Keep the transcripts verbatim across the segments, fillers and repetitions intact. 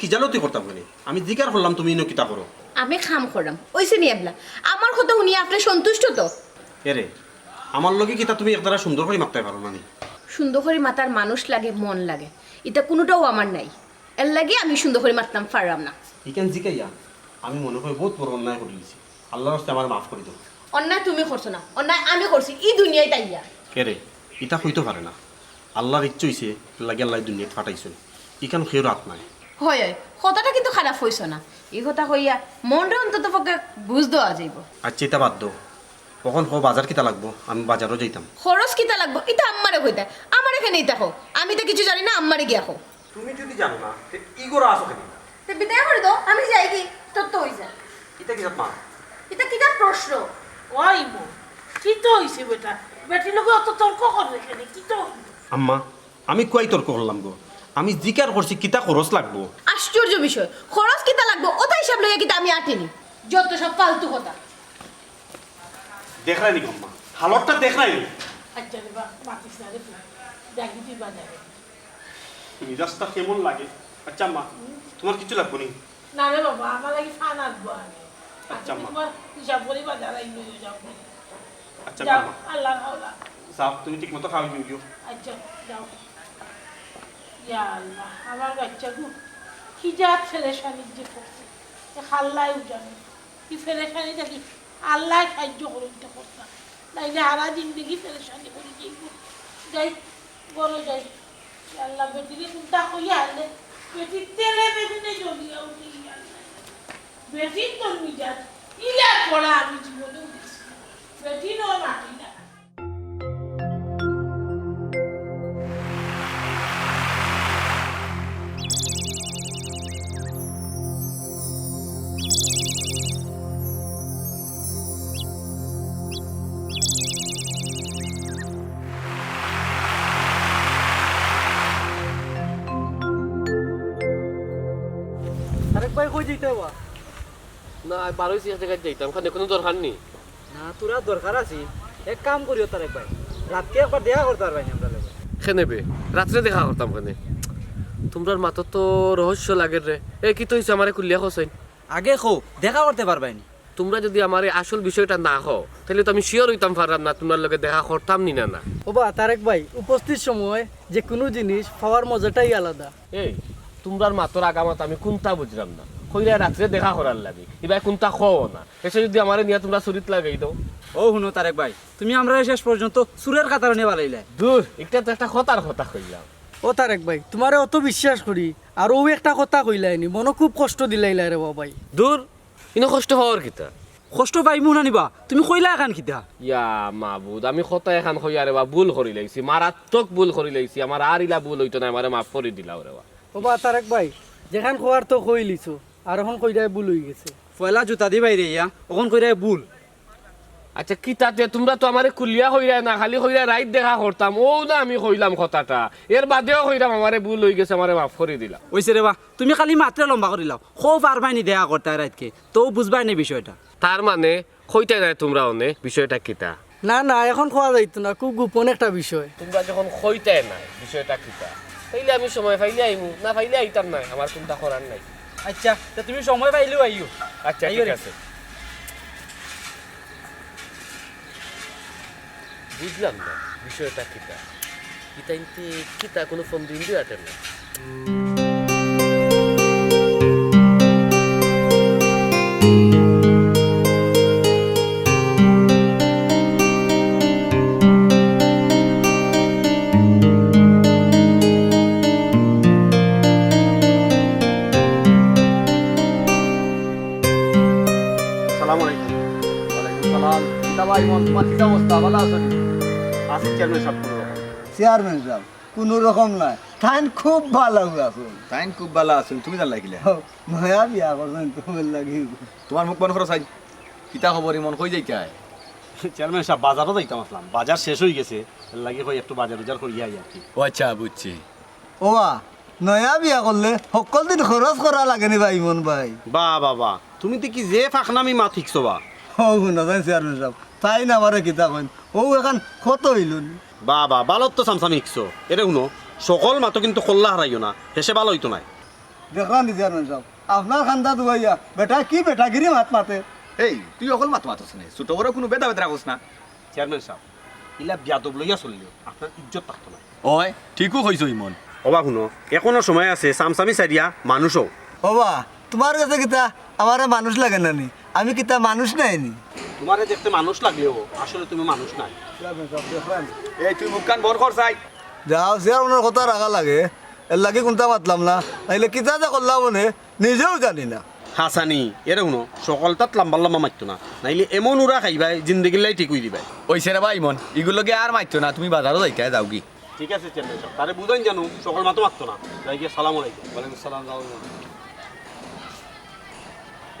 খিজালতি করতাম কেনে? আমি জিকার করলাম তুমি ইনো কিতা করো? আমি কাম কররাম, অইছে নি এবলা? আমার কথা হুনিয়া আপনে সন্তুষ্ট তো? এরে, আমার লগে কিতা তুমি একদারা সুন্দর করি মাততায় পারো না নি? সুন্দর করি মাতার মানুষ লাগে, মন লাগে, ইতা কুনুটাও আমার নাই। এরলাগি আমি সুন্দর করি মাততাম পাররাম না। ইখান জিকাইয়া আমি মনে করি বউত বড় অন্যায় করিলিছি। আল্লার ওয়াস্তে আমারে মাফ করি দেও। অন্যায় তুমি করছো না, অন্যায় আমি করছি, ই দুনিয়াত আইয়া। এরে, ইতা কইতো পারে না। আল্লার ইচ্ছা অইছে, এরলাগি আল্লায় দুনিয়াত পাঠাইছইন। ইখান কেউর আত নাই। অয়, অয়, কথাটা কিন্তু খারাপ কইছো না। ই কথা কইয়া মনরে অন্তত পক্ষে বুঝ দেওয়া যাইবো। আচ্ছা, ইতা বাদ দেও। অখন কও বাজার কিতা লাগবো? আমি বাজারো যাইতাম। খরচ কিতা লাগবো? ইতা আম্মারে কইতায়। আমারে কেনে ইতা কও? আমি তো কিচ্ছু জানি না, আম্মারে গিয়া কও। তুমি যুদি জানো না, তে ই ঘরো আছো কেনে? তে বিদায় করি দেও, আমি যাইগি, তোর তো অই যায়। ইতা কিতা মা? ইতা কিতা প্রশ্ন? ওই মো, কিতা অইছে বেটা? বেটির লগে অত তর্ক কররে কেনে? কিতা অইলো? আম্মা, আমি কুয়াই তর্ক করলাম গো। আমি জিকার করছি কিতা খরচ লাগবো। আশ্চর্য বিষয়, খরচ কিতা লাগবো? অতা হিসাব লইয়া কিতা আমি আটিনি? যত সব ফালতু কথা। দেখরায়নি গো আম্মা, হালতটা দেখরায়নি। আচ্ছা রে বা, মাতিস না রে তুই। দেখি তুই বাজারে। মিজাজটা কেমন লাগে? আচ্ছা আম্মা, তুমার কিচ্ছু লাগবো নি? না রে বাবা, আমার লাগি চা আনবো আমি। আচ্ছা, আম্মা। তুমার হিসাব করি বাজার আইন লইয়া যাও। আচ্ছা, যাও, আম্মা। আল্লাহর হাওলা। যাও, তুমি ঠিক মতো খাও, গিও, গিও। আচ্ছা, যাও। ইয়া আল্লাহ, আমার বাচ্চা গো, কি জাত ফেরেশানির যে পড়ছে, এ আল্লায়উ জানে। কি ফেরেশানি থাকি আল্লায় সাহায্য করুন তো করতাম, নাইলে হারা জিন্দেগি ফেরেশানি করি যাইব। যাই, ঘরো যাই। ইয়া আল্লাহ, বেটিরে কুনতা কইয়া আনলে, বেটি তেলে বেগুনে জ্বলিয়া উঠে, ইয়া আল্লাহ। বেটির তোর মিজাজ, ইলা করা আমি জীবনেও দেখছি না। বেটি নয় মাটি না। তারেক ভাই, কই যাইতা বা? না, আমি বার অইছি এক জাগাত যাইতাম, কেনে কুনু দরকার নি? না, থুড়া দরকার আছে। এক কাম করিও তারেক ভাই, রাইতকে একবার দেখা করতা পারবায় নি আমরার লগে? কেনে বে? রাত্রে দেখা করতাম কেনে? তুমরার মাতো তো রহস্য লাগের রে। এ, কিতা অইছে আমারে খুলিয়া কওছাইন? আগে কও, দেখা করতা পারবায় নি? তুমরা যুদি আমারে আসল বিষয়টা না কও, তাইলে তো আমি sure অইতাম পাররাম না তুমরার লগে দেখা করতাম নি না না। ওবা তারেক ভাই, উপস্থিত সময় যে কুনু জিনিস পাওয়ার মজাটাই আলাদা। এই, তুমরার মাতর আগামাত আমি কুনতা বুঝরাম না। কইরায় রাত্রে দেখা করার লাগি, ইবায় কুনতা কও না। হেষে যুদি আমারে নিয়া তুমরা চুরিত লাগাই দেও। ও হুনো তারেক ভাই, তুমি আমরারে শেষ পর্যন্ত চুরের কাতারো নিয়া ফালাইলায়। দুর, ইটা তো একটা কথার কথা কইলাম। ও তারেক ভাই, তুমারে অত বিশ্বাস করি, আর অউ একটা কথা কইলায় নি, মনো খুব কষ্ট দিলাইলায় রে বা ভাই। দুর, ইনো কষ্ট পাওয়ার কিতা? কষ্ট পাইমু না নি বা, তুমি কইলায় এখান কিতা? ইয়া মাবুদ, আমি কথা এখান কইয়া রে বা ভুল করিলাইছি, মারাত্মক ভুল করিলাইছি, আমার আর ইলা ভুল অইতো নায়, আমারে মাফ করি দিলাও রে বা। ওবা তারেক ভাই, যেখান কওয়ার তো কইলিছো, আর অখন কইরায় ভুল অইগেছে। পয়লা জুতা দি বাইরে ইয়া, অখন কইরায় ভুল। আচ্ছা, কিতা তে তুমরা তো আমারে খুলিয়া কইরায় না, খালি কইরায় রাইত দেখা করতাম, অউ না আমি কইলাম কথাটা, এর বাদেও কইরাম আমারে ভুল অইগেছে, আমারে মাফ করি দিলাও। অইছে রে বা, তুমি খালি মাতরে লম্বা করিলাও, কও পারবায় নি দেখা করতায় রাইতকে, তেউ বুঝবায় নি বিষয়টা। তার মানে কইতায় নায় তুমরা অনে বিষয়টা কিতা? না, না, অখন কওয়া যাইতো না, খুব গোপন একটা বিষয়। তুমরা যখন কইতায় নায় বিষয়টা কিতা, তাইলে আমি সময় পাইলে আইমু, না পাইলে আইতাম নায়, আমার কুনতা করার নাই। আচ্ছা, তে তুমি সময় পাইলেউ আইও। আচ্ছা, আইও ঠিক রে। আছে। বুঝলাম না বিষয়টা কিতা। ইতাইন্তে কিতা কুনু ফন্দি-ইন্দি আটের না। আসসালামু আলাইকুম। ওয়ালাইকুম সালাম। কিতা বা ইমন, তুমার কিতা অবস্থা? ভালা আছো নি? আছি চেয়ারম্যান সাব, কুনু রকম। চেয়ারম্যান সাব, কুনু রকম নায়। তাইন খুব ভালা আছইন। তাইন খুব ভালা আছইন, তুমি জানলায় কিলা? ও, নয়া বিয়া করছইন তো, এরলাগি। তুমার মুখ বন্ধ করো চাই। কিতা খবর ইমন, কই যাইতায়? চেয়ারম্যান সাব, বাজারো যাইতাম আছলাম, বাজার শেষ অইগেছে, এরলাগি কই একটু বাজার-উজার করিয়া আই আর কি। ও আচ্ছা, বুঝছি। ওবা, নয়া বিয়া করলে হক্কল দিন খরচ করা লাগে নি বা ইমন ভাই? বা, বা, বা, তুমি দেখি যে ফাকনামি মাত হিকছো বা। অউ হুনো যাইন চেয়ারম্যান সাব, তাইন আমারে কিতা কইন, অউ এখান কত অইলো নি? বা, বা, ভালা তো চামচামি হিকছো। এরে হুনো, হকল মাতো কিন্তু কল্লা হারাইও না, হেষে ভালা অইতো নায়। দেখরা নি চেয়ারম্যান সাব, আপনার কান্দা দুয়াইয়া বেটা কি বেটাগিরি মাত মাতে। এই, তুই অকল মাত মাতস না, ছোট বড় কুনু ভেদাভেদ রাখস না। চেয়ারম্যান সাব, ইলা বিয়াদব লইয়া চললেও আপনার ইজ্জত থাকতো না। অয়, ঠিকউ কইছো ইমন। ওবা হুনো, এখনো সময় আছে, সামসামি ছাড়িয়া মানুষ অও। ওবা, তুমার গেছে কিতা আমারে মানুষ লাগে না নি? আমি কিতা মানুষ নায় নি? তুমারে দেখতে মানুষ লাগলেও আসলে তুমি মানুষ নায়। এই তুই মুখখান বন্ধ কর চাই। যাও, চেয়ারম্যানর কথা রাখা লাগে, এরলাগি কুন্তা মাতলাম না, নাইলে কিতা যে করলাম মনে নিজেও জানি না। হাসানি, এরে হুনো, সকলতাত লাম্বা লাম্বা মাততো না, নাইলে এমন উড়া খাইবায়, জিন্দেগিল্লাই ঠিক অই দিবায়। অইছে রে বা ইমন, ইগুর লগে আর মাততো না, তুমি বাজারো যাইতায়, যাওগি। ঠিক আছে চেয়ারম্যান সাব, তারে বুঝাইন জানু, সকল মাতো মাততো না। যাই গিয়া সালাম আলাইকুম। ওয়ালাইকুম সালাম, যাও ইমন।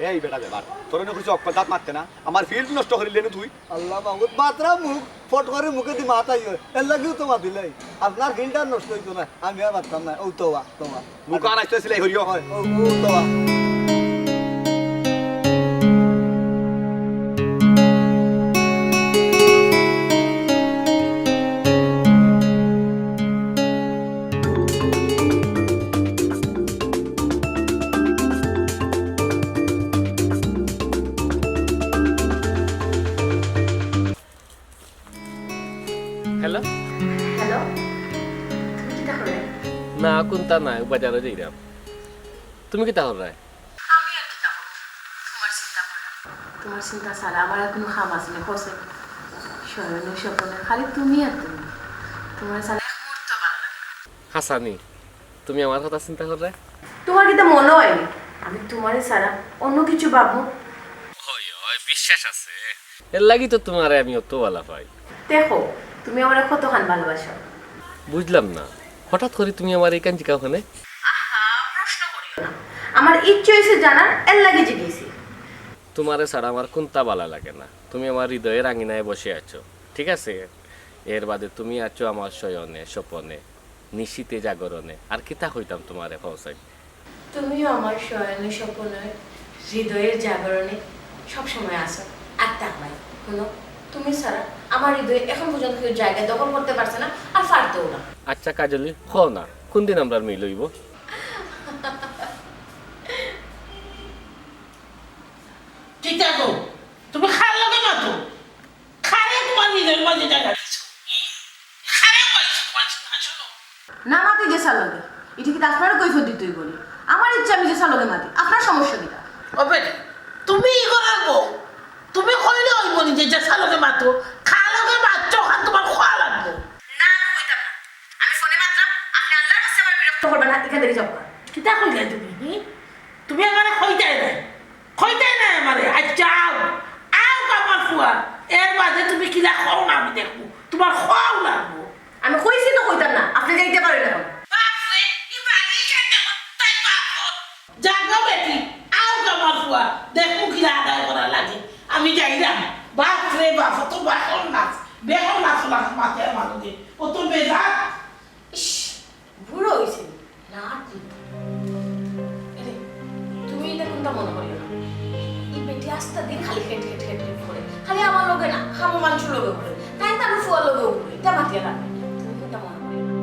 এই বেটা বেবার, তোরে না কইছি অকলতাত মাততে না, আমার ফিল্ড নষ্ট করিলে না তুই। আল্লাহ মাবুদ, বাতরা মুখ, ফট করি মুখেদি মাত আইও, এরলাগিউ তো মাতিলাই। আপনার ফিল্ড আর নষ্ট অইতো না, আমি আর মাততাম না, অউ তো ওয়া, তো ওয়া। মুখ আর আস্তে সিলাই করিও। অয়, অউ, অউ তো ওয়া। হ্যালো। হ্যালো, তুমি কিতা কররায়? না, কুন্তা নায়, বাজারো যাইরাম। তুমি কিতা কররায়? আমি আর কিতা করমু? তুমার চিন্তা কররাম। তুমার চিন্তা ছাড়া আমার আর কুনু কাম আছে নি, কও চাই? শয়নে স্বপনে খালি তুমি আর তুমি। তুমার ছাড়া এক মুহূর্ত ভালা লাগে না। হাসানি, তুমি আমার কথা চিন্তা কররায়? তুমার কিতা মনো অয় নি আমি তুমারে ছাড়া অন্য কিছু ভাবমু? অয়, অয়, বিশ্বাস আছে। এরলাগি তো তুমারে আমি অত ভালা পাই। দেখো, তুমি আমারে কতখান ভালোবাসো। বুঝলাম না, হঠাৎ করি তুমি আমারে ইখান জিকাও কেনে? আহা, প্রশ্ন করিও না। আমার ইচ্ছে অইছে জানার, এরলাগি জিকাইছি। তুমারে ছাড়া আমার কুন্তা ভালা লাগে না। তুমি আমার হৃদয়র আঙিনায় বসে আছো, ঠিক আছে? এর বাদে তুমি আছো আমার শয়নে, স্বপনে, নিশীথে, জাগরণে। আর কিতা কইতাম তুমারে, কও চাই? তুমিও আমার শয়নে, স্বপনে, হৃদয়ের জাগরণে সবসময় আছো। আর তাকবায়, হুনো, তুমি ছাড়া আমার হৃদয়ে এখন পর্যন্ত কেউ জায়গা দখল করতে পারছে না, আর পারতোও না। আচ্ছা কাজলি, কও না, কুনদিন আমরার মিল অইবো? কিতা গো? তুমি কার লগে মাতো? কারে তুমার নিজর মাঝে জাগা দিছো? হুম? কারে পাইছো তুমার সিংহাসনো? না মাতি যেছার লগে। ইটা কিতা আপনারে কৈফত দিতে অইবো নি? আমার ইচ্ছা আমি যেছার লগে মাতি। আপনার সমস্যা কিতা? ও বেটি, তুমি ই ঘরর বউ। তুমি কইলে অইবো নি যে যেছার লগে মাতো? কার লগে মাতছো অখান তুমার কওয়া লাগবো। না, আমি কইতাম না। আমি ফোনে মাতরাম, আপনে আল্লার ওয়াস্তে আমারে বিরক্ত করবা না, ইখান থাকি যাউক্কা। কিতা কইলায় তুমি, হুম? তুমি আমারে কইতায় নায়। কইতায় নায় আমারে, আইচ্ছা আও, আও আমার ফুয়া, এর বাদে তুমি কিলা কও না আমি দেখমু, তুমার কওয়াউ লাগবো। আমি কইছি তো কইতাম না, আপনে যাইতা পারইন অখন। বাপ রে, ই বাড়ি কেন দেখো, তাই বাপ রে। যাও গো বেটি, আও আমার ফুয়া, দেখমু কিলা আদায় করা লাগে। আমি যাইরাম। বাপ রে বাপ, অত বেখল নাচ, বেখল নাচ মাতে আমার লগে, অত বেজাত। ইশ, বুড়া অইছে নি? না আর কুন্তা। এরে, তুমি ইতা কুন্তা মনো করিও না। ই বেটি আস্তা দিন খালি হেট হেট হেট হেট করে। খালি আমার লগে না, হামু মানষর লগেও করে। তাইন তান ফুয়ার লগেও করে। ইতা মাতিয়া লাভ নাই। তুমি কুন্তা মনো করিও না।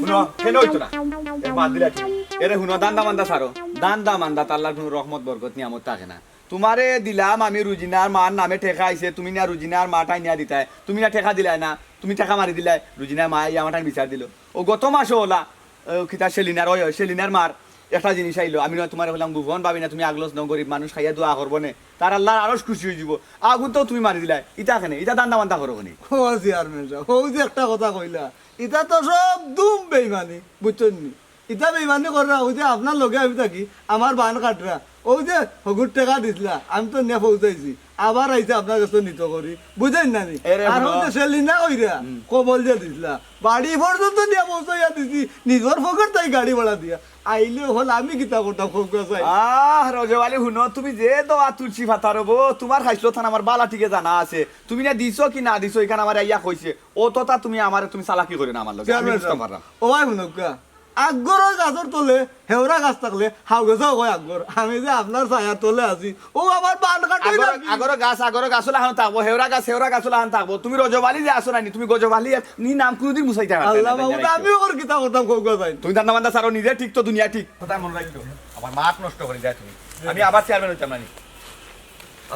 হুনো, কেনে অইতো না? এর মাত দিলাই তুমি। এরে হুনো, ধান্দা মান্দা ছাড়ো। ধান্দা মান্দাত আল্লার কুনু রহমত বরকত নিয়ামত থাকে না। তুমারে দিলাম আমি রুজিনার মার নামে টেকা আইছে, তুমি না রুজিনার মা টাইনিয়া দিতায়, তুমি না টেকা দিলায় না, তুমি টেকা মারি দিলায়, রুজিনার মায় আইয়া আমার টাইন বিচার দিলো। অউ গত মাসও অলা, অউ কিতা সেলিনার, অয়, অয়, সেলিনার মার একটা জিনিস আইলো, আমি না তুমারে কইলাম, "ভুবন, ভাবি না, তুমি আগলছ নও, গরিব মানুষ খাইয়া দোয়া করবো নে, তার আল্লার আরশ খুশি অইযিবো।" আগুন তো তুমি মারি দিলায়, ইতা কেনে? ইতা ধান্দা মান্দা করো কেনে? ও চেয়ারম্যান সাব, অউ যে একটা কথা কইলা, ইতা তো সব দুম বেইমানি, বুঝছইন নি? ইতা বেইমানি কররা, অউ যে আপনার লগে আমি থাকি, আমার বান কাটরা, অউ যে হগুর টেকা দিছলা, আমি তো নিয়া পৌঁছাইছি, আবার আইছে আপনার গেছে নিতো করি, বুঝইন না নি? এরে আর অউ যে সেলিনা কইরা কবল যে দিছলা, বাড়ি পর্যন্ত নিয়া পৌঁছাইয়া দিছি, নিজর পকেট থাকি গাড়ি ভাড়া দিয়া। আইলে অখন আমি কিতা করতাম, কউক্কা চাইন? আহ, রজব আলী, হুনো, তুমি যে দোয়া তুলসী পাতা রবো, তুমার খাইছলত খান আমার বালা ঠিকে জানা আছে। তুমি না দিছো কি না দিছো, ইখান আমারে আইয়া কইছে। অততা তুমি আমারে, তুমি চালাকি করিও না আমার লগে, আমি চেয়ারম্যান বুঝতাম সাব, পাররাম। ও ভাই, হুনউক্কা, আগরর গাছর তলে হেওরা গাছ থাকলে হাউ গেছেও কয় আগর। আমি যে আপনার ছায়ার তলে আছি, অউ আমার বান কাটই আগর, লাগি। আগর গাছ, আগর গাছ অলাখান থাকবো, হেওরা গাছ, হেওরা গাছ অলাখান থাকবো। তুমি রজব আলী যে আছো না নি, তুমি গজব আলী নি নাম কুনুদিন মুছাইতায় পারতায় না, আল্লাহ মাবুদ, আমি অখন কিতা করতাম, কউক্কা চাইন? তুমি ধান্দা বান্দা ছাড়ো, নিজে ঠিক তো দুনিয়া ঠিক। কথা মনো রাখিও, আমার মাত নষ্ট করি দেয় তুমি। আমি আবার চেয়ারম্যান অইতাম না নি।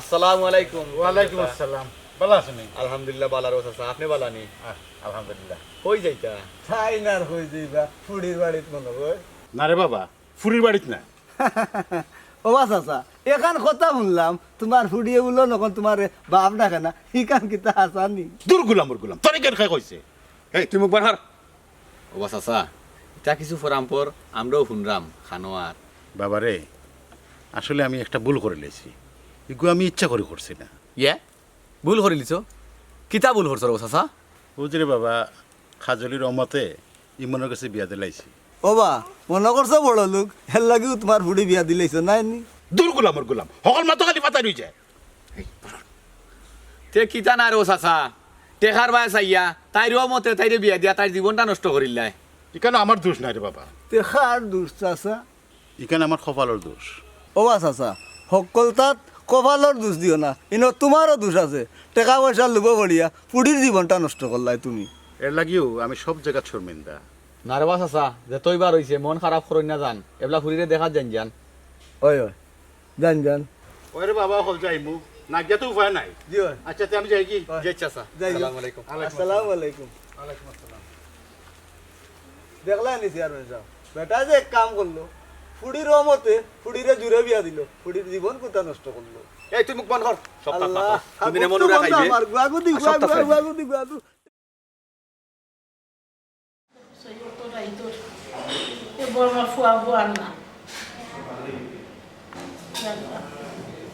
আসসালামু আলাইকুম। ওয়ালাইকুম আসসালাম। বালা আছইন নি? আলহামদুলিল্লাহ, বালা রবো চাচা, আপনে বালা নি? আহ, আলহামদুলিল্লাহ। কই যাইতা? তাইন আর কই যাইবা, ফুড়ির বাড়িত মনো কয়। না রে বাবা, ফুড়ির বাড়িত না। ওবা চাচা, এখান কথা হুনলাম, তুমার ফুড়িয়ে বুলে অখন তুমারে বাপ ডাকে না, ইখান কিতা হাছা নি? দূর গুলামর গুলাম, তোরে কেনে কইছে? এই, তুই মুখ বার কর। ওবা চাচা, ইতা কিছু ফরাম পর আমরাও হুনরাম, খানো আর। বাবারে, আসলে আমি একটা ভুল করিলাইছি। ইগু আমি ইচ্ছা করি করছি না। ইয়ে? ভুল করিলিছো? কিতা ভুল করছো রে চাচা? বুঝরে বাবা, কাজলির অমতে ইমনর গেছে বিয়া দিলাইছি। ওবা, মনো করছো বড় লোক, এরলাগিউ তুমার ফুড়ি বিয়া দিলাইছো, নায় নি? দূর গুলামর গুলাম, হকল মাতো খালি পাতা রই যায়। তে কিতা না রে চাচা, টেকার বায় চাইয়া, তাইর অমতে তাইরে বিয়া দিয়া তাইর জীবনটা নষ্ট করিলাইলায়। ইখান আমার দোষ নায় রে বাবা। তে কার দোষ চাচা? ইখান আমার কপালর দোষ। ওবা চাচা, হক্কলতাত কপালর দোষ দিও না, ইনো তুমারও দোষ আছে। টেকা পয়সার লোভো পড়িয়া ফুড়ির জীবনটা নষ্ট করলায় তুমি। এরলাগিউ আমি সব জাগাত শর্মিন্দা। না রে বা চাচা, যেতই বার অইছে, মন খারাপ করইন না যান, এবলা ফুড়িরে দেখাত যাইন যান। অয়, অয়, যাইন যান। ওরে বাবা, অকল যাইমু, না গিয়া তো উপায় নাই। জি অয়। আচ্ছা, তে আমি যাইগি? অয়। জি চাচা, যাইগি। আসসালামু আলাইকুম। ওয়ালাইকুম আসসালামু আসসালাম। আলাইকুম। ওয়ালাইকুম আসসালাম। দেখলায় নি চেয়ারম্যান সাব, বেটায় যে এক কাম করলো, ফুড়ির অমতে ফুড়িরে জুরে বিয়া দিলো, ফুড়ির জীবন কুনটা নষ্ট করলো। এই তুই মুখ বন্ধ কর, সব তার আল্লাহ, মাথা। কোনদিন এমন উড়া খাইবে? আমার গুয়াগু দি, আর সব গুয়াগু, তার গুয়াগু দি, গুয়াগু। সেই অত রাইতর, এ বড় মা ফুয়া বুয়ার না।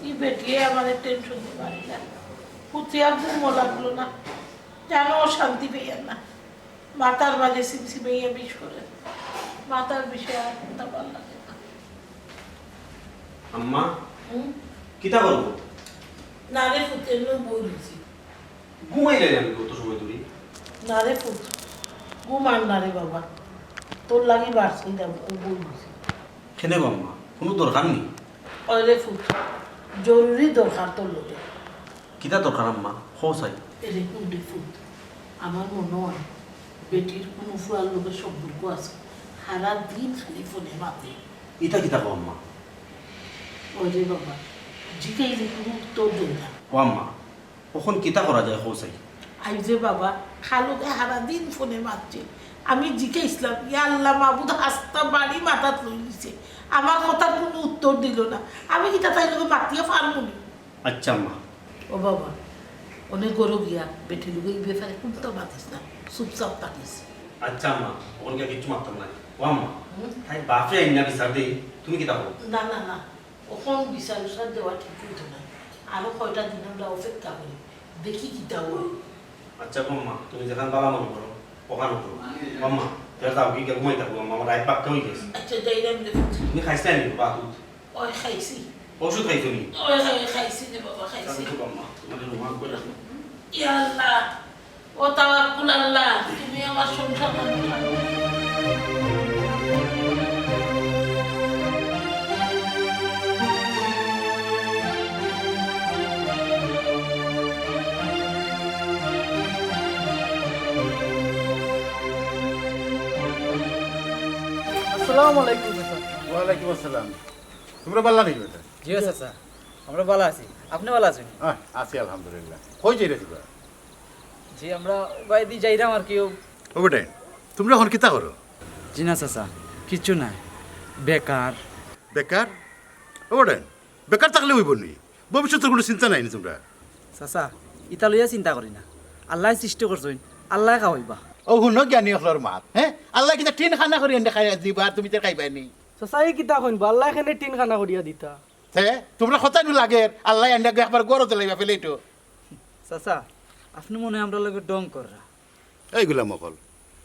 ই বেটিয়ে আমারে টেনশন দিবার না। হুতিয়া ঘুমও লাগলো না। জানো, অশান্তি পেয়ার না। মাথার মাঝে সিমসিমাইয়া বিষ করে। মাথার বিষে আর কুনতা ভালা লাগে না। আম্মা, হুম? কিতা করবো? না রে পুত, এমনে বই রইছি। ঘুমাইলায় নি অত সময় ধরি? না রে পুত, ঘুম আর না রে বাবা। তোর লাগি বাড়ছে না, বই রইছি। কেনে গো আম্মা, কুনু দরকার নি? অয় রে পুত, জরুরি দরকার তোর লগে। কিতা দরকার আম্মা? কও চাই। এরে হুন রে পুত, আমার মনো অয় বেটির কুনু ফুয়ার লগে সম্পর্ক আছে। হারা দিন খালি ফোনে মাতে। ইতা কিতা কও আম্মা? অয় রে বাবা, জিগাইলে কুনু উত্তর দেয় না। ও আম্মা, অখন কিতা করা যায় কও চাই? আইজ রে বাবা, খালুকে হারা দিন ফোনে মাতছে। আমি জিগাইছলাম, ইয়া আল্লাহ মাবুদ, হাস্তা বাড়ি মাথাত লইলিছে। আমার কথার কুনু উত্তর দিলো না। আমি কিতা তাইর লগে মাতিয়া পারমু নি? আচ্ছা আম্মা। ও বাবা, অনে ঘরো গিয়া বেটির লগে ই ব্যাপারে কুনতা মাতিস না, চুপচাপ থাকিস। আচ্ছা আম্মা, অখন গিয়া কিচ্ছু মাততাম নায়। ও আম্মা, হুম? তাইর বাপে আইন না বিচার দেই, তুমি কিতা কও? না, না, না, অখন বিচার উচার দেওয়া ঠিক অইতো নায়। আরো কয়টা দিন আমরা অপেক্ষা করি, দেখি কিতা অয়। আচ্ছা গো আম্মা, তুমি যেখান ভালা মনো করো, অখান করো। ও আম্মা, তে যাওগি, গিয়া ঘুমাই থাকো আম্মা, আমার রাইত বাক্কা অই গেছে। আচ্ছা, যাইরাম রে। তুমি খাইছলায় নি বা দুধ? অয় খাইছি। ওষুধ খাইছো নি? অয়, অয়, খাইছি রে বাবা, খাইছি। তাহলে তো আম্মা, তোমার রুমাল করে রাখো। ইয়া আল্লাহ, ও তাওয়াক্কুল আল্লাহ, তুমি আমার সংসার। আসসালামু আলাইকুম চাচা। ওয়ালাইকুম আসসালাম। তুমরা ভালা নি বেটা? জি চাচা, আমরা ভালা আছি। আপনে ভালা আছইন? আহ, আছি আলহামদুলিল্লাহ। কই যাইরায় তুমরা? জি, আমরা অউ বায়দি যাইরাম আর কি। ও বেটা, তুমরা অখন কিতা করো? জি না চাচা, কিচ্ছু নায়, বেকার। বেকার? ও বেটা, বেকার থাকলে অইবো নি? ভবিষ্যতর কুনু চিন্তা নাই নি তুমরার? চাচা, ইতা লইয়া চিন্তা করি না। আল্লায় সৃষ্টি করছইন, আল্লায় খাওয়াইবা। ও হুনো জ্ঞানী অকলর মাত, হে? আল্লায় কিতা টিন খানা করি আনিয়া খাইয়া দিবা আর তুমি তে খাইবায় নি? চাচা, ই কিতা কইন বা? আল্লায় কেনে টিন খানা করিয়া দিতা? হে, তুমরার কথা নু লাগের, আল্লায় আনিয়া একবার গরো দিলাইবা ফেলে ইটো। চাচা, আপনে মনে অয় আমরার লগে ঢং কররা। এই গুলাম অকল,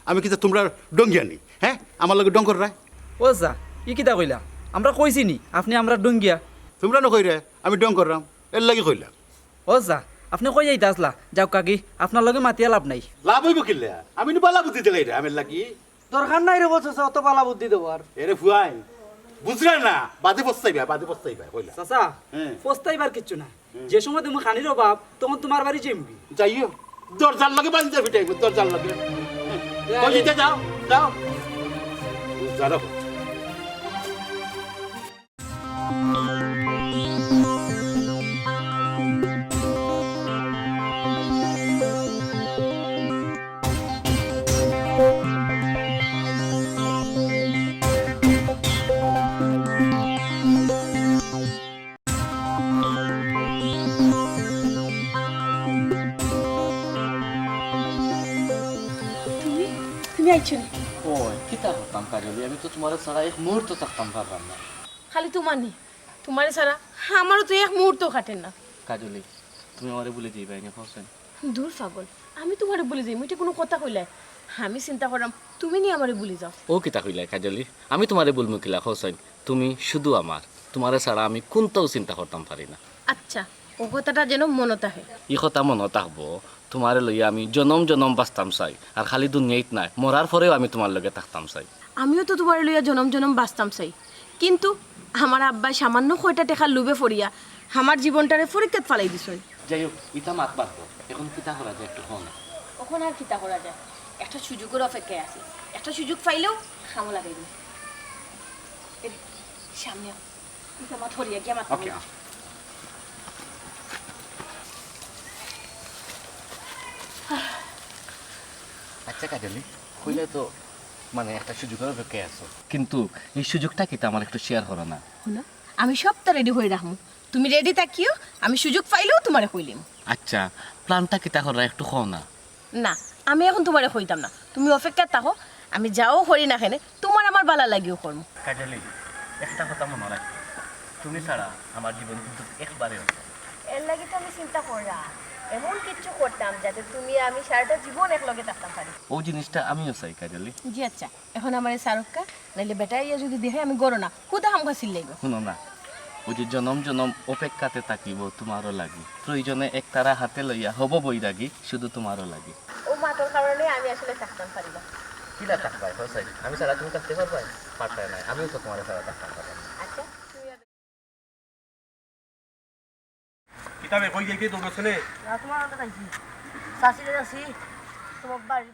আমি কিতা তুমরার ঢঙ্গিয়া নি? হে, আমার লগে ঢং কররায়? ও চাচা, ই কিতা কইলা? আমরা কইছি নি আপনে আমরার ঢঙ্গিয়া? তুমরা নু কইরায় আমি ঢং কররাম, এরলাগি কইলাম। ও চাচা, আপনে কই যাইতা আছলা? যাউক্কা গি, আপনার লগে মাতিয়া লাভ নাই। লাভ অইবো কিলা? আমি নু বালা বুদ্ধি দিলাইরাম এরলাগি। দরকার নাই রেবো চাচা, অত বালা বুদ্ধি দেওয়ার। এরে ফুয়াইন, বুঝরায় না, বাদে পস্তাইবায়, বাদে পস্তাইবায়, কইলাম। চাচা, হে। পস্তাইবার কিচ্ছু নাই। হুম। যে সময় তুমি খানির অভাব, তখন তুমার বাড়ি যাইমুগি। যাইও, দরজার লগে বান্দিয়া ফিটাইমু, দরজার লগে। হে। কই যাইতায় যাও, যাও। বুঝরায় না। তুমি, তুমি আইছো নি? ও, কিতা করতাম কাজলি, আমি তো তুমারে ছাড়া এক মুহূর্ত থাকতাম পাররাম না। খালি তুমার নি, তুমারে ছাড়া আমারও তো এক মুহূর্ত কাটের না। কাজলি, তুমি আমারে ভুলি যাইবায় নি, কও চাইন? দূর পাগল, আমি তুমারে ভুলি যাইমু, ইটা কুনু কথা কইলায়? আমি চিন্তা কররাম, তুমি নি আমারে ভুলি যাও। ও কিতা কইলায় কাজলি? আমি তুমারে ভুলমু কিলা, কও চাইন? তুমি শুধু আমার, তুমারে ছাড়া আমি কুন্তাউ চিন্তা করতাম পারি না। আচ্ছা, ও কথাটা যেন মনো থাকে। ই কথা মনো থাকবো, তুমারে লইয়া আমি জনম জনম বাঁচতাম চাই, আর খালি দুনিয়াইত নায়, মরার পরেও আমি তুমার লগে থাকতাম চাই। আমিও তো তুমারে লইয়া জনম জনম বাঁচতাম চাই, কিন্তু আমার আব্বায় সামান্য কয়টা টেকার লোভে পড়িয়া আমার জীবনটারে পরীক্ষাত ফালাই দিছইন। যাই হোক, ইতা মাত বাদ দেও। এখন কিতা করা যায় একটু কও না। অখন আর কিতা করা যায়? একটা সুযোগর অপেক্ষায় আছি। একটা সুযোগ পাইলেউ কামো লাগাই দিমু। এ, সামনে আও। ইতা মাত হরিয়া গিয়া মাত OK, করি। আও। আচ্ছা কাজলি, কইলে তো মানে একটা সুযোগর অপেক্ষায় আছো, কিন্তু ই সুযোগটা কিতা আমার একটু share করো না। হুনো, আমি সবটা ready করি রাখমু। তুমি ready থাকিও, আমি সুযোগ পাইলেউ তুমারে কইলিমু। আচ্ছা, planটা কিতা কররা একটু কও না। না, আমি অখন তুমারে কইতাম না। তুমি অপেক্ষাত থাকো, আমি যাও করি না কেনে, তুমার আমার বালা লাগিউ করমু। কাজলি, একটা কথা মনো রাখিও, তুমি ছাড়া আমার জীবন কিন্তু একবারে অন্ধকার। এরলাগি তো আমি চিন্তা কররাম, এমন কিচ্ছু করতাম যাতে তুমি আমি সারাটা জীবন একলগে থাকতাম পারি। ও জিনিসটা আমিও চাই কাজলি। জি আচ্ছা, অখন আমারে ছাড়উক্কা, নাইলে বেটায় আইয়া যুদি দেখে আমি ঘরো না, হুদা হামকা চিল্লাইবো। হুনো না, ওই যে জনম জনম অপেক্ষাতে থাকিব তোমারও লাগি, প্রয়োজনে একতারা হাতে লইয়া হব বৈরাগী শুধু তোমারও লাগি। ও মাতর কারণে আমি আসলে থাকতাম পারি না। কিলা থাকবায়, হোসাইন? আমি ছাড়া তুমি থাকতে পারবায়? পারতায় নায়, আমিও তো তোমারে ছাড়া থাকতাম পারি না। আচ্ছা, তুমি আর কিতাবে কই যাইতে দৌড়াছ নে? না, তোমার আগে যাইছি। চাচিরে যাচ্ছি। তোমার বাড়ি।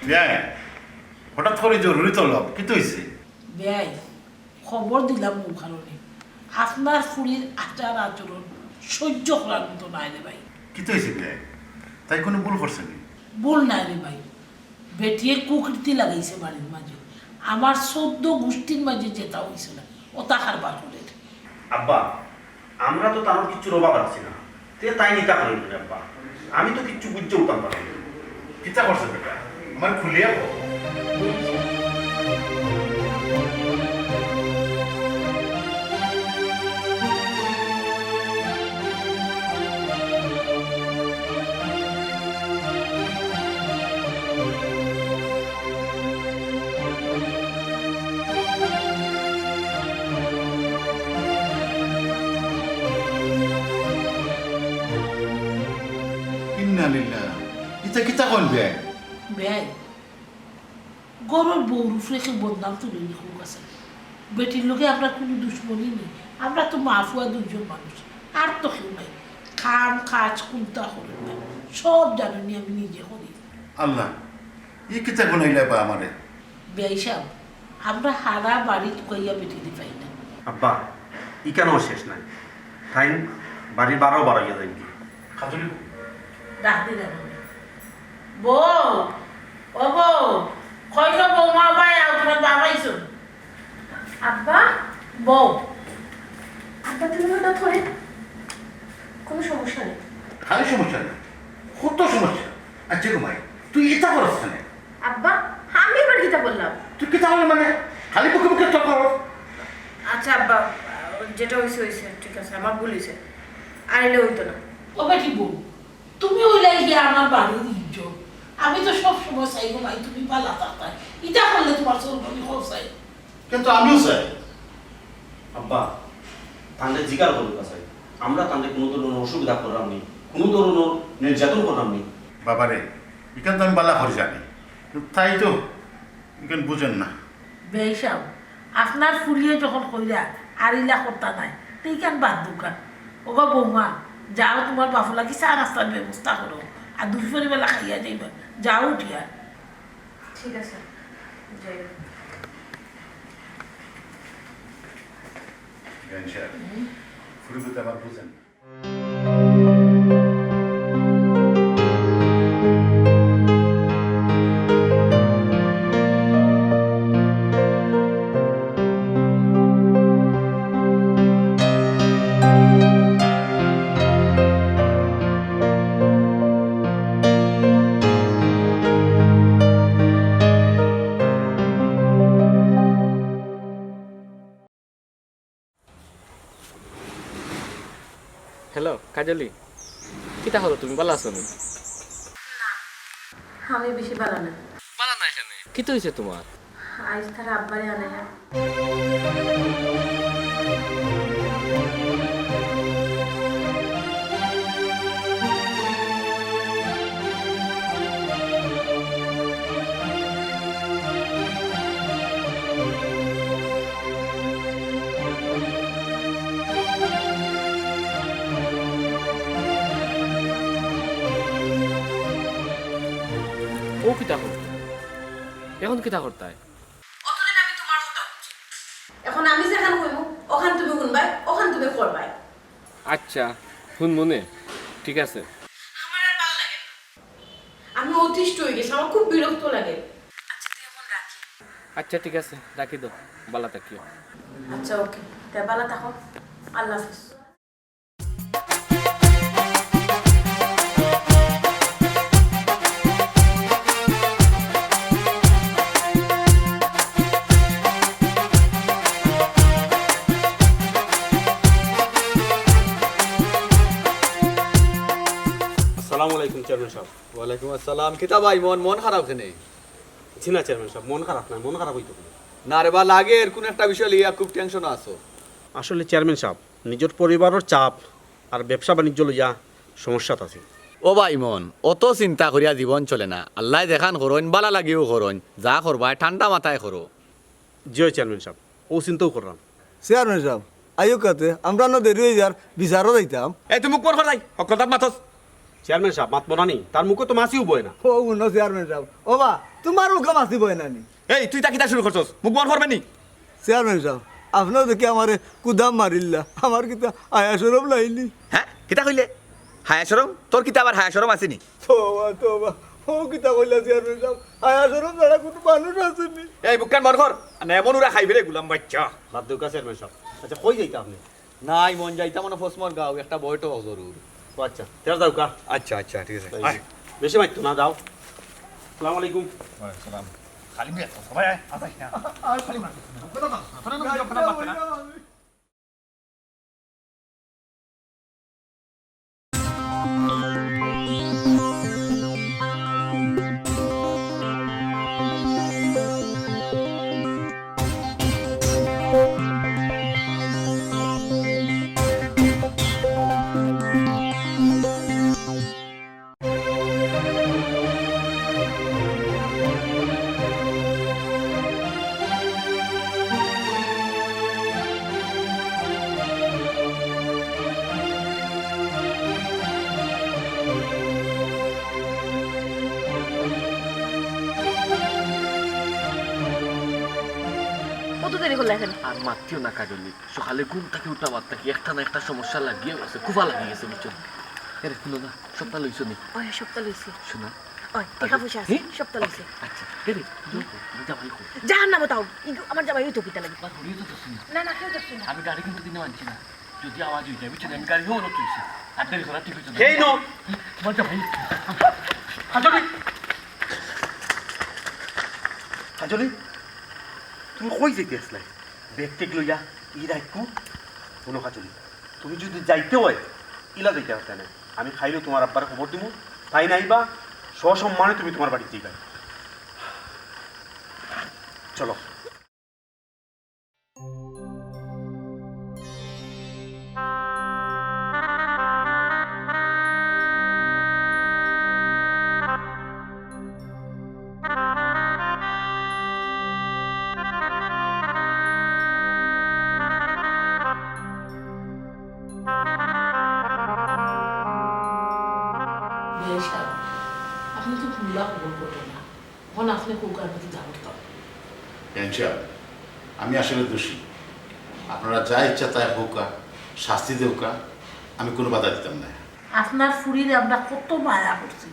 বিয়াই, হঠাৎ করি জরুরি তলব, কিতা অইছে? বিয়াই, খবর দিলাম অউ কারণে, আপনার ফুড়ির আচার আচরণ সইজ্য করার মতো নায় রে ভাই। কিতা অইছে বিয়াই? তাই কুনু ভুল করছে নি? ভুল নায় রে ভাই, বেটিয়ে কুকীর্তি লাগাইছে বাড়ির মাঝে। আমার চৌদ্দ গুষ্টির মাঝে যেতা অইছে না, অতা কারবার করের। আব্বা, আমরা তো তানর কিচ্ছুর অভাব রাখছি না। তে তাইন ইতা করইন কেনে আব্বা? আমি তো কিচ্ছু বুঝিয়া উঠতাম পারলাম না। কিতা করছে বেটা? আমারে খুলিয়া কও। ইন্না লিল্লাহ। ইতা কিতা কইন বেয়াই? বেয়াই, ঘরর বউর উপরে কেউ বদনাম তুলে নি, কউক্কা চাইন। বেটির লগে আমরার কুনু দুশমনি নাই, আমরা তো মা-ফুয়া দুইজন মানুষ, আর তো কেউ নাই। কাম-কাজ কুন্তা করইন না, সব জানইন নি আমি নিজে করি। আল্লাহ, ই কিতা গুনাইলা বা আমারে? বেয়াই সাব, আমরা হারা বাড়ি তুকাইয়া বেটিরে পাই না। আব্বা, ইখানও শেষ নাই। তাইন বাড়ির বারও বারইয়া যাইনগি। কাজলি। ডাক দি ডাক দি। বউ, ও বউ, কই গো বৌমা, বাই আও, তোমার বাবা আইছইন। আব্বা? বউ। আব্বা, তুমি হঠাৎ করে? কোনো সমস্যা নেই। খালি সমস্যা নেই, কত সমস্যা। আচ্ছা গো মাই, তুই ইতা করস কেনে? আব্বা, আমি আবার কিতা বললাম? তুই কিতা বললে মানে? খালি বুকে বুকে তর্ক করস। আচ্ছা আব্বা, যেটা হইছে হইছে, ঠিক আছে, আমার ভুল হইছে, আর এলে হইতো না। ও বেটি বউ, তুমি অইলায় গিয়া আমার বাড়ির ইজ্জত। আমি তো সব সময় চাইবো ভাই তুমি ভালা থাকতায়। ইতা করলে তুমার চলবো নি, কও চাই। কিন্তু আমিও চাই। আব্বা, তানরে জিকার করুক্কা চাই। আমরা তানরে কুনু ধরনর অসুবিধা কররাম নি, কুনু ধরনর নির্যাতন কররাম নি। বাবারে, ইখান তো আমি ভালা করি জানি, কিন্তু তাই তো ইখান বুঝের না। বেইসাব, আপনার ফুরিয়ে যখন কইরা আর ইলা করতা নায়, তে ইখান বাদ দেউক্কা। ওগো বৌমা, যাও তুমার বাফর লাগি চা নাস্তার ব্যবস্থা করো, আর দুপুর বেলা খাইয়া যাইবা, যাও উঠিয়া। ঠিক আছে, যাই। গাইন সাহেব, ফুরিয়ে তো আমার বুঝের না। হ্যালো কাজলি, কিতা করো তুমি? ভালা আছো নি? না, আমি বেশি ভালা না। ভালা না কেনে? কিতা হইছে তুমার? আইজ তার আব্বারে আনাইয়া। ও কিতা করো? এখন কিতা করতায়? অতদিন আমি তুমার কথা হুনছি। এখন আমি যেখান কইমু, ওখান তুমি হুনবায়, ওখান তুমি করবায়। আচ্ছা, হুনমুনে। ঠিক আছে। আমার আর ভালা লাগে না। আমি অতিষ্ঠ অইগেছি, আমার খুব বিরক্ত লাগে। আচ্ছা, তুই এখন রাখি। আচ্ছা, ঠিক আছে, রাখি দেও। ভালা থাকিও। আচ্ছা, ওকে। তে ভালা থাকো। আল্লাহ হাফেজ। আসসালামু আলাইকুম চেয়ারম্যান সাব। ওয়ালাইকুম আসসালাম। কিতা ভাই, মন, মন খারাপ কেনে? জি না চেয়ারম্যান সাব, মন খারাপ নায়, মন খারাপ অইতো কেনে? না রে বা, লাগের কুনু একটা বিষয় লইয়া খুব টেনশনো আছো। আসলে চেয়ারম্যান সাব, নিজর পরিবারর চাপ আর ব্যবসা বাণিজ্য লইয়া সমস্যাত আছি। ও ভাই মন, অত চিন্তা করিয়া জীবন চলে না। আল্লায় যেখান করইন, ভালা লাগিউ করইন, যা করবায় ঠান্ডা মাথায় করো। জি অয় চেয়ারম্যান সাব, অউ চিন্তাউ কররাম। চেয়ারম্যান সাব, আইউক্কা তে, আমরার নু দেরি অইযার, বিচারো যাইতাম। এই তুই মুখ বন্ধ কর যাই, হকলতাত মাতস। চেয়ারম্যান সাব, মাতবো না নি, তার মুখো তো মাছিও বয় না। ও হুনো চেয়ারম্যান সাব, ও বা, তুমার মুখো মাছি বয় না নি? এই তুই ইতা কিতা শুরু করছস? মুখ বন্ধ করবে নি? চেয়ারম্যান সাব, আপনেও দেখি আমারে কুদাম মারিল্লা, আমার কিতা হায়া শরম নাই নি? হ্যাঁ, কিতা কইলে? হায়া শরম? তোর কিতা আবার হায়া শরম আছে নি? তোবা, তোবা। ও কিতা কইলা চেয়ারম্যান সাব? হায়া শরম ছাড়া কুনু মানুষ আছে নি? এই মুখখান বন্ধ কর। না এমন উড়া খাইবে রে গুলাম বাচ্চা। বাদ দেউক্কা চেয়ারম্যান সাব। আচ্ছা, কই যাইতা আপনে? নাই মন যাইতাম মানে ফসমর গাঁও, একটা বৈঠক জরুর। ও আচ্ছা, তেরা যাউক্কা। আচ্ছা, আচ্ছা, ঠিক আছে। তাই আয়। বেশি মাইতো না, যাও। আসসালামু আলাইকুম। ওয়ালাইকুম সালাম। খালি মেয়ে তো, সবাই আয়, আয়, আয়, আয়। খালি মার। তোরা না, তোরা না, তোরা না, তোরা না। কত দেরি করলা এখানে? আর মাতিও না কাজলি, সকালে ঘুম থাকি উঠা বাদ থাকি একটা না একটা সমস্যা লাগিয়া গেছে, কুফা লাগি গেছে, বুঝছো? এরে, হুনো না, সবতা লইছো নি? ওই, সবতা লইছি। শোনা। ওই, টেকা পয়সা আছে, হি? সবতা লইছি। আচ্ছা, এরে, তুমি কও, তুমি জামাই কও। জাহান্নামো তাও, ইগু আমার জামাই অইতো কিতা লাগি? তোমার ঘড়িও তো ধরছি না। না, না, কেউ ধরছে না। আমি গাড়ি কিন্তু দিনে মানছি না। যদি আওয়াজ অই যায়, বুঝছো নি? আমি গাড়ি হলো তুলছি। আর দেরি করা ঠিক হইতো না। এই নো। বলতে ভাই। কাজলি। কাজলি, তুমি কই যাইতে আসলে? ব্যাগ ট্যাগ লইয়া ই রাখু। হুনো কাজলি, তুমি যদি যাইতে হয়, ইলা যাইতে পারতে না। আমি খাইলে তোমার আব্বারে খবর দিমু, তাইন আইবা, সসম্মানে তুমি তোমার বাড়িত যাইবা। চলো। বিয়াই সাব, আপনে তো হুনলা হকল ঘটনা। অখন আপনে কউক্কা, আমি কিতা করতাম? বিয়াই সাব, আমি আসলে দোষী। আপনারা যা ইচ্ছা তাই কউক্কা, শাস্তি দেউক্কা, আমি কুনু বাধা দিতাম নায়। আপনার ফুরিরে আমরা কত মায়া করছি,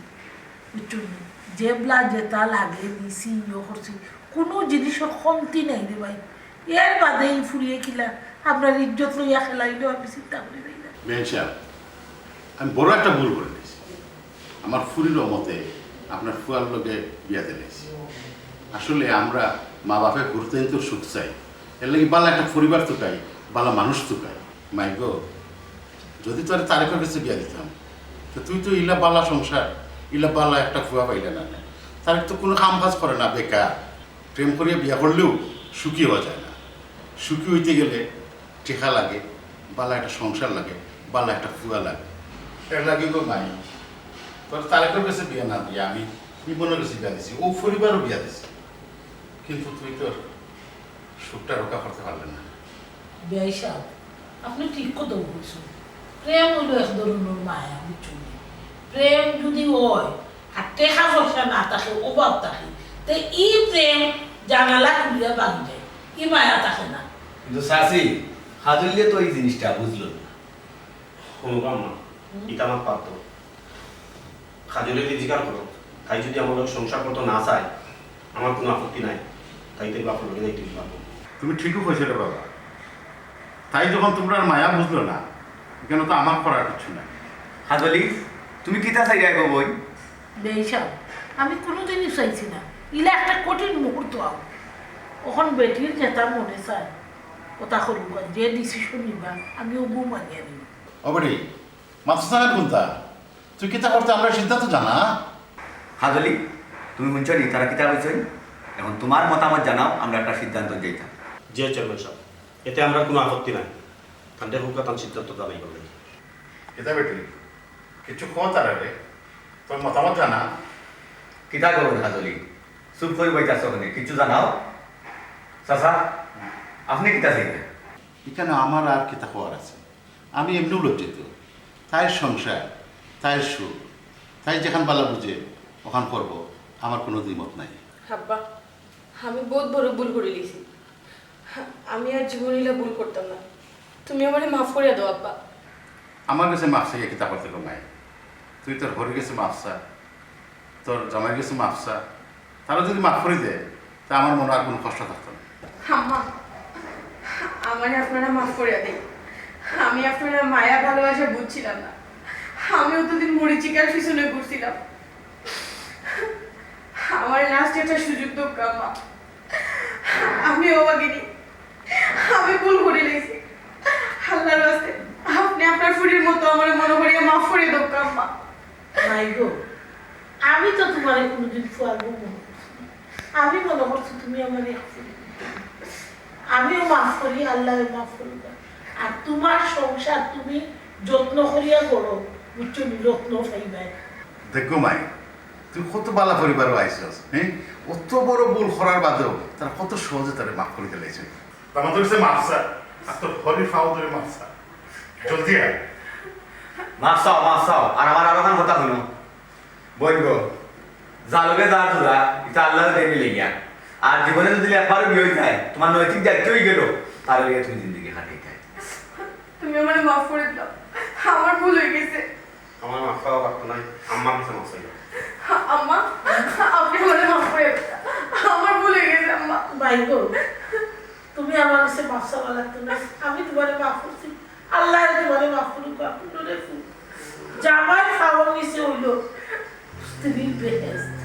বুঝছইন নি? যেবলা যেতা লাগে দিছি, ইয়ে করছি, কুনু জিনিসর কমতি নাই রে ভাই। এর বাদে ই ফুরিয়ে কিলা আমরার ইজ্জত লইয়া খেলাইলো, আমি চিন্তা করি পাই না। বিয়াই সাব, আমি বড় একটা ভুল করি দিছি। আমার ফুরির অমতে আপনার ফুয়ার লগে বিয়া দিলাইছি। আসলে আমরা মা বাপে হুরুতাইন্তর সুখ চাই, এরলাগি বালা একটা পরিবার তুকাই, বালা মানুষ তুকাই। মাই গো, যদি তোরে তারেকর গেছে বিয়া দিতাম, তো তুই তো ইলা বালা সংসার, ইলা বালা একটা ফুয়া পাইলে না। তারেক তো কুনু কাম কাজ করে না, বেকার। প্রেম করিয়া বিয়া করলেও সুখী অওয়া যায় না। সুখী অইতে গেলে টেকা লাগে, বালা একটা সংসার লাগে, বালা একটা ফুয়া লাগে। এরলাগি গো মাই, তোরে তারেকর গেছে বিয়া না দিয়া আমি ইমনর গেছে বিয়া দিছি, অউ পরিবারও বিয়া দিছি। কিন্তু তুই তোর সুখটা রক্ষা করতে পারলে না। বিয়াই সাব, আপনে ঠিক কথা কইছইন। প্রেম অইলো এক ধরনর মায়া, বুঝছইন নি? প্রেম যদি অয়, আর টেকা পয়সা না থাকে, অভাব থাকে, তে ই প্রেম জানালা খুলিয়া ভাগি যায়, ই মায়া থাকে না। কিন্তু চাচি, কাজলিয়ে তো ই জিনিসটা বুঝলো না। হুনো আম্মা, হুম? ইটা আমার পাত্র। কাজলিরে জিকার করো, তাই যদি আমার লগে সংসার করতে না চায়, আমার কুনু আপত্তি নাই, তাই তাইর বাপর লগে যাইতে দিবা। তুমি ঠিকউ কইছো রে বাবা, তাই যখন তুমরার মায়া বুঝলো না, ইখানো তো আমার করার কিচ্ছু নাই। কাজলি, তুমি কিতা চাইরায় গো বইন? বিয়াই সাব, আমি কুনুদিনউ চাইছি না, ইলা একটা কঠিন মুহূর্ত আউক। অখন বেটির যেতা মনে চায়, অতা করুক, যে decision নিবা, আমি অগু মানিয়া নিমু। ও বেটি, মাতছস না কুনতা? তুই কিতা করতে আমরারে সিদ্ধান্ত জানা। কাজলি, তুমি হুনছো নি তারা কিতা কইছইন? অখন তুমার মতামত জানাও, আমরা একটা সিদ্ধান্ত যাইতাম। জি চেয়ারম্যান সাব, এতে আমরার কুনু আপত্তি নাই। তানরে কউক্কা তান সিদ্ধান্ত জানাইবার লাগি। কিতা বেটি, কিচ্ছু ক তারারে, তোর মতামত জানা। কিতা করবেন কাজলি? চুপ করি বইতে আছো কেনে? কিচ্ছু জানাও। চাচা, আপনে কিতা চাইরা? ইখানো আমার আর কিতা কওয়ার আছে? আমি এমনেউ লজ্জিত। তাইর সংসার, তাইর সুখ, তাই যেখান বালা বুঝে, অখান করবো, আমার কুনু দ্বিমত নাই। আব্বা, আমি বউত বড় ভুল করিলিছি। আমি আর জীবনে ইলা ভুল করতাম না। তুমি আমারে মাফ করিয়া দেও, আব্বা। আমার গেছে মাফ চাইয়া কিতা করতে গো মাই? তুই তোর হউরর গেছে মাফ চা, তোর জামাইর গেছে মাফ চা। তারা যদি মাফ করি দেয়, তে আমার মনো আর কুনু কষ্ট থাকতো না। আম্মা, আমারে আপনারা মাফ করিয়া দেন। আমি আপনারার মায়া ভালোবাসা বুঝছিলাম না। আমি অতদিন মরীচিকার পিছনে ঘুরছিলাম। আমারে last একটা সুযোগ দেউক্কা, আম্মা। আমি অভাগিনী, আমি ভুল করিলিছি। আল্লার ওয়াস্তে, আপনে আপনার ফুরির মতো আমারে মনো করিয়া মাফ করি দেউক্কা, আম্মা। মাই গো, আমি তো তুমারে কুনুদিন ফুয়া গু মনো করছি না। আমি মনো করছি তুমি আমারে এক ফুরি। আমিও মাফ করি, আল্লায়ও মাফ করবা। আর তুমার সংসার তুমি যত্ন করিয়া গড়ো, বুঝছো নি, রত্ন পাইবায়। দেখো মাই, তুই কত বালা পরিবারো আইছস, হ্যাঁ? অত বড় ভুল করার বাদেও তারা কত সহজে তারে মাফ করি দিলাইছে। আমাদের কাছে মাফ চা, আর তোর হরির ফাও ধরে মাফ চা। জলদি আয়। মাফ চাও, মাফ চাও। আর আমার আরোখান কথা হুনো। বইন গো, যার লগে যার জুড়া, ইতা আল্লায় দেইন মিলাইয়া। আর জীবনে যদি একবারও বিয়া অই যায়, তুমার নৈতিক দায়িত্ব অই গেল, তার লগে তুমি জিন্দেগি কাটাইতায়। তুমি আমারে মাফ করি দিলাও, আমার ভুল অই গেছে। আমার মাফ চাওয়া লাগতো নায়, আম্মার কাছে মাফ চাইলাম। আম্মা, আপনে আমারে মাফ করি দিলাও, আমার ভুল অই গেছে, আম্মা। মাই গো, তুমি আমার কাছে মাফ চাওয়া লাগতো নায়, আমি তুমারে মাফ করছি। আল্লায় তুমারে মাফ করুক, আপনে রে ফুল। জামাই খাওয়া নিচে হইল স্ত্রীর বেহেস্ত।